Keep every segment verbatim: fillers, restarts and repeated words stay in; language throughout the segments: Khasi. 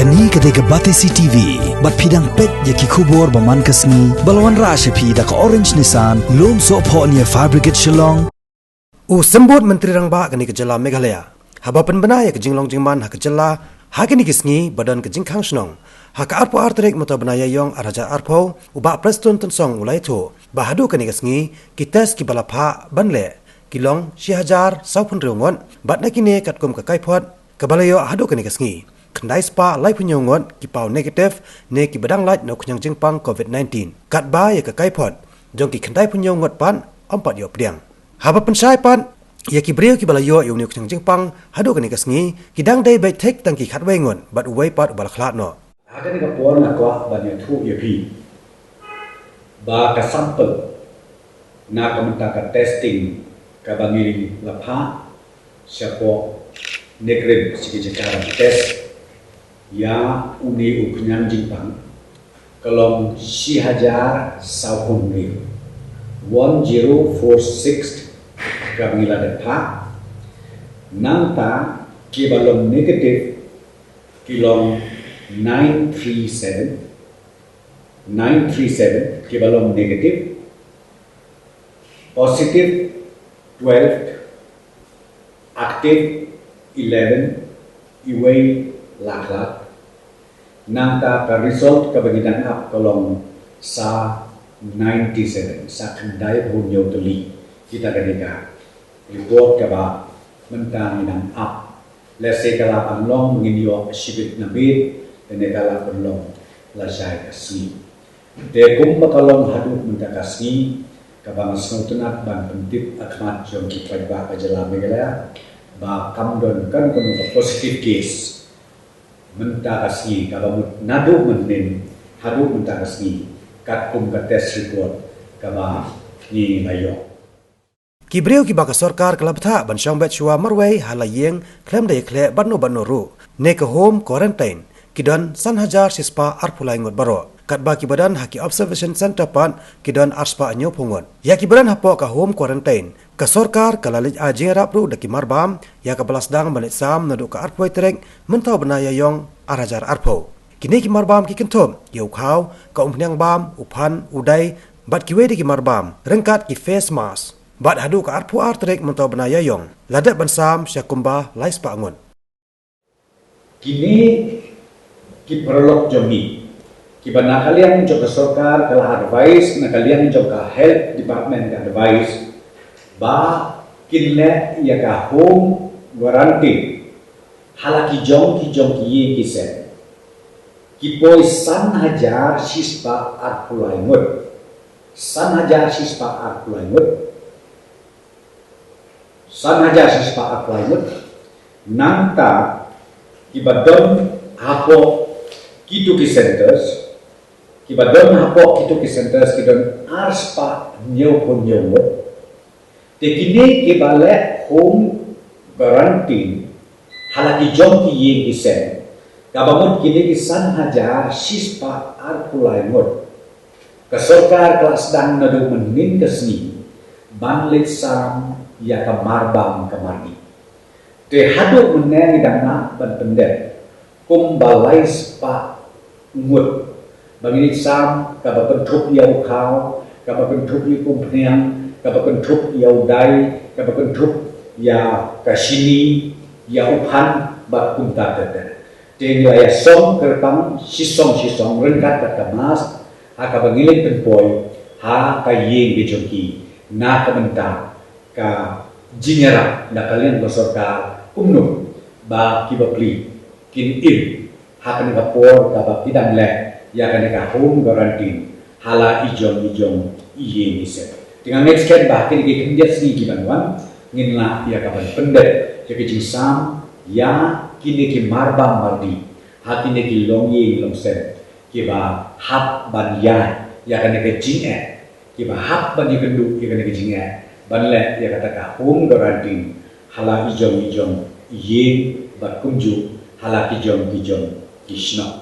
Kane ka dei ka Batesi T V, bad phi dang peit ïa ki khubor ba man ka sngi, ba la wanrah sha phi da ka Orange Nissan, Lumsohphoh near Fire Brigade Shillong. U Symbud Myntri Rangbah kane ka jylla Meghalaya, haba pynbna ïa ka jinglong jingman ha ka jylla, ha kine ki sngi ba don ka jingkhang shnong, ha ka arphew ar tarik mynta u bnai Ïaïong ar hajar arphew, u Bah Prestone Tynsong u la ïathuh ba haduh kane ka sngi, ki test kiba la phah ban leh ki long shi hajar sawphew hynriew ngut, bad na kine katkum ka kaiphod kaba la ïoh haduh kane ka sngi, khyndai spah laiphew hynñiew ngut ki paw negative, ne kiba dang lait na u khñiang jingpang covid nineteen. Katba ïa ka kaiphod jong ki khyndai phew hynñiew ngut pat ym pat ïoh pdiang. Haba pynshai pat ïa ki briew kiba la ïoh ïa une u khñiang jingpang haduh kane ka sngi, ki dang dei beit thik tang ki khatwei ngut, bad uwei pat uba la khlad noh. Ha kane ka por nga kwah ban ïathuh ïa phi ba ka sample na ka bynta ka testing kaba ngi la phah shapoh NEIGRIHMS, shi ki jaka ban test ïa une u khñiang jingpang, ka long shi hajar sawphew hynriew, one zero four six, kaba ngi la dep phah. Nangta kiba long negative ki long nine three seven, nine three seven kiba long negative, positive twelve, active eleven, iwei la khlad. Nangta ka result kaba ngi dang ap ka long sa ninety seven, sa khyndai phew hynñiew tylli. Kita ka dei ka report kaba mynta ngi dang ap. Lehse ka lah ban long ngin ïoh shibit na bit, lane ka lah ban long lashai ka sngi. Te kumba ka long haduh mynta ka sngi, kaba nga sngewtynnat ban pyntip ha khmat jong ki paidbah ka jylla Meghalaya ba kam don kano kano ka positive case mynta ka sngi, kaba mut naduh mynhynnin haduh mynta ka sngi, katkum ka test report kaba ngi la ïoh. Ki briew kiba ka sorkar ka la bthah ban shong beit shuwa marwei ha la ïing khlem da ïakhleh bad no bad no ruh, ne ka home quarantine, ki don san hajar shispah arphew lai ngut baroh. Katba kiba don ha ki observation centre pat ki don arspah hynñiewphew ngut. Ïa kiba don hapoh ka home quarantine, ka sorkar ka la leit ai jingïarap ruh da ki marbam, ïa kaba la sdang ban leit sam naduh ka arphew wei tarik mynta u bnai Ïaïong ar hajar arphew. Kine ki marbam ki kynthup ïa u khaw, ka umphniang bam, u phan, u dai, bad kiwei de ki marbam, ryngkat ki face mask. Bad haduh ka arphew ar tarik mynta u bnai Ïaïong, la dep ban sam sha kumba lai spah ngut. Kine ki paralok jong ngi, kiba na ka liang jong ka sorkar ka la advice, na ka liang jong ka health department ka advice, ba kin leh ïa ka home quarantine ha la ki jong ki jong ki ïing ki sem, ki poi san hajar shispah arphew lai ngut. San hajar shispah arphew lai ngut. San hajar shispah arphew lai ngut. Nangta kiba don hapoh kito ki centres, kiba don hapoh kito ki centres ki don arspah hynñiewphew hynñiew ngut. Te kine kiba leh home quarantine ha la ki jong ki ïing ki sem, kaba mut kine ki san hajar shispah arphew lai ngut, ka sorkar ka la sdang naduh mynhynnin ka sngi ban leit sam ïa ka marbam ka mardih. Te haduh mynne ngi dang nang ban pyndep kumba lai spah ngut ba ngin ïa sam, kaba kynthup ïa u khaw, kaba kynthup ïa u umphniang, kaba kynthup ïa u dai, kaba kynthup ïa ka shini, ïa u phan, bad kumta ter ter. Te ngi la ïa song kyrpang shisong shisong ryngkat bad ka mask ha kaba ngi leit pynpoi ha ka ïing ka jong ki, na ka bynta ka jingïarap na ka liang ka sorkar kumno ba ki bapli kin im ha kane ka por kaba ki dang leh ïa kane ka home quarantine ha la i jong i jong i ïing i sem. Te nga ngeit skhem ba ha kine ki khyndiat sngi ki ban wan ngin lah ïa ka ban pyndep ïa ka jingsam ïa kine ki marbam mardih ha kine ki longïing longsem kiba hap ban ïaid ïa kane ka jingeh, kiba hap ban ïakynduh ïa kane ka jingeh ban leh ïa kata ka home quarantine ha la i jong i jong i ïing bad kumjuh ha la ki jong ki jong ki shnong.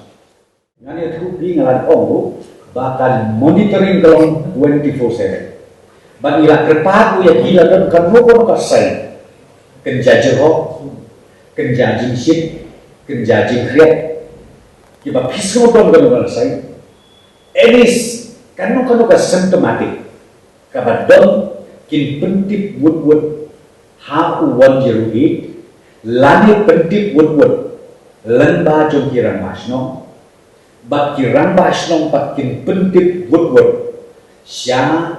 Ngan ïathuh phi, nga la ong ruh ba ka monitoring ka long twenty four seven. Bad ngi la kyrpad ruh ïa ki, la don kano kano ka sign, kynja jyrhoh, kynja jingshit, kynja jingkhriat, kiba phi sngewdon kano kano ka sign, any s- kano kano ka symptomatic kaba don, kin pyntip wut wut ha u one zero eight, lane pyntip wut wut lyngba jong ki rangbah shnong, bad ki rangbah shnong pat kin pyntip wut wut sha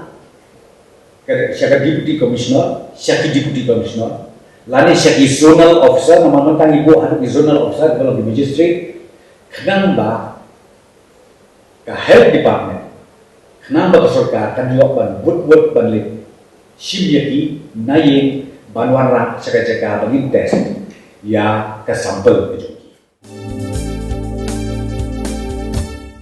ka, sha ka deputy commissioner, sha ki deputy commissioner, lane sha ki zonal officer, namar mynta ngi buh haduh ki zonal officer, ki long ki magistrate, khnang ba ka health department, khnang ba ka sorkar kan ïoh ban wut wut ban leit shim ïa ki na ïing ban wanrah sha ka jaka ba ngin test ïa ka sample.